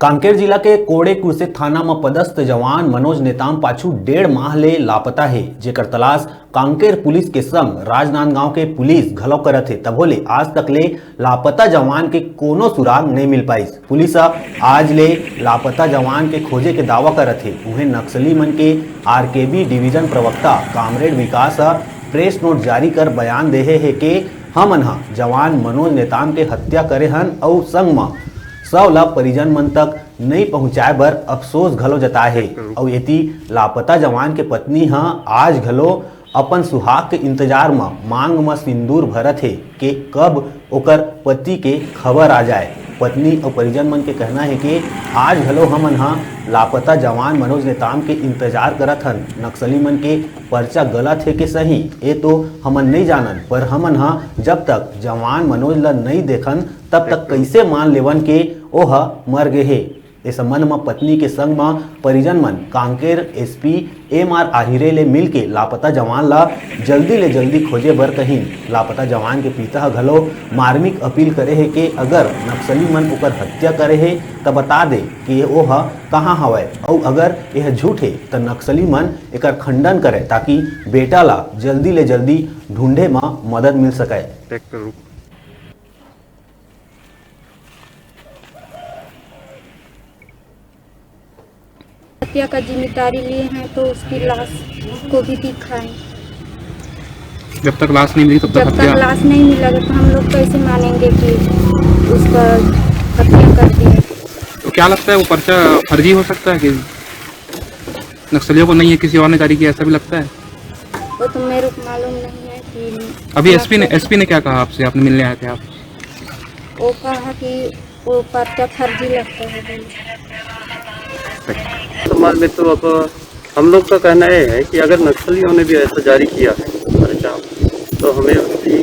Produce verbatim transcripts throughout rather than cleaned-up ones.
कांकेर जिला के कोड़े कुर्से थाना म पदस्थ जवान मनोज नेताम पाछू डेढ़ माह ले लापता हे, जेकर तलाश कांकेर पुलिस के संग राजनांदगांव के पुलिस घलो करत हे। तभो ले आज तक ले लापता जवान के कोनो सुराग नइ मिल पाइस। पुलिस ह आज ले लापता जवान के खोजे के दावा करत हे। उहें नक्सली मन के आरकेबी डिवीजन प्रवक्ता कामरेड विकास ह प्रेस नोट जारी कर बयान देहे हे के हमन ह जवान मनोज नेताम के हत्या करे हन अउ संग म शव ल परिजन मन तक नइ पहुंचाए बर अफसोस घलो जताए हे। अउ एती लापता जवान के पत्नी ह आज घलो अपन सुहाग के इंतजार म मांग म सिंदूर भरत हे के कब ओकर पति के खबर आ जाए। पत्नी अउ परिजन मन के कहना हे कि आज घलो हमन ह लापता जवान मनोज नेताम के इंतजार करत हन। नक्सली मन के पर्चा गलत हे के सही, ए तो हमन नइ जानन, पर हमन ह जब तक जवान मनोज ल नइ देखन, तब तक कइसे मान लेवन के ओह मर गे हे। ए संबंध म पत्नी के संग म परिजन मन कांकेर एसपी एमआर आहिरे ले मिलके लापता जवान ल जल्दी ले जल्दी खोजे बर कहिन। लापता जवान के पिता ह घलो मार्मिक अपील करे हे के अगर नक्सली मन ओकर हत्या करे हे, त बता दे के ओह कहां हवय, अउ अगर यह झूठ हे, त नक्सली मन एकर खंडन करे, ताकि बेटा ला जल्दी ले जल्दी ढूंढे म मदद मिल सकय। ट्रैक्टर रुक। हत्या का जिम्मेदारी लिए हैं तो उसकी लाश को भी दिखाएं। जब तक लाश नहीं मिली तब तक जब तक हत्या। लाश नहीं मिला तो हम लोग कैसे मानेंगे कि उसका हत्या कर दिया? तो क्या लगता है, वो पर्चा फर्जी हो सकता है कि नक्सलियों को नहीं है, किसी और ने जारी किया, ऐसा भी लगता है? वो तो मेरे को मालूम नहीं है कि अभी क्या एसपी ने, क्या एसपी ने क्या कहा आपसे, आपने मिलने आए थे आप? वो कहा कि वो पर्चा फर्जी लगता है बोले। समाज में तो अब हम लोग का कहना यह है कि अगर नक्सलियों ने भी ऐसा जारी किया है पर्चा, तो हमें उसकी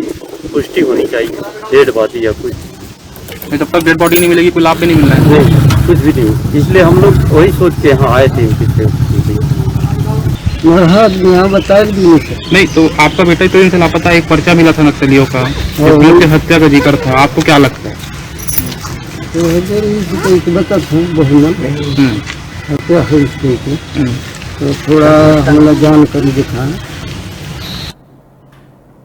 पुष्टि होनी चाहिए, डेड बॉडी या कुछ। नहीं, जब तक डेड बॉडी नहीं मिलेगी, कोई लाभ भी नहीं मिलना है। नहीं, कुछ भी नहीं। इसलिए हम लोग वही सोच के यहाँ आए थे, इनके से। मरहा यहाँ बताया भी नहीं सर। नहीं, तो आपका बेटा इतने दिन से लापता है, एक पर्चा मिला था नक्सलियों का, हाँ। जिसमें उसकी हत्या का जिक्र था, आपको क्या लगता है? तो इधर ही तो एक बता था, बहुत ना। हम्म। हत्या हुई उसकी। हम्म। तो थोड़ा हमला जान कर दिखा।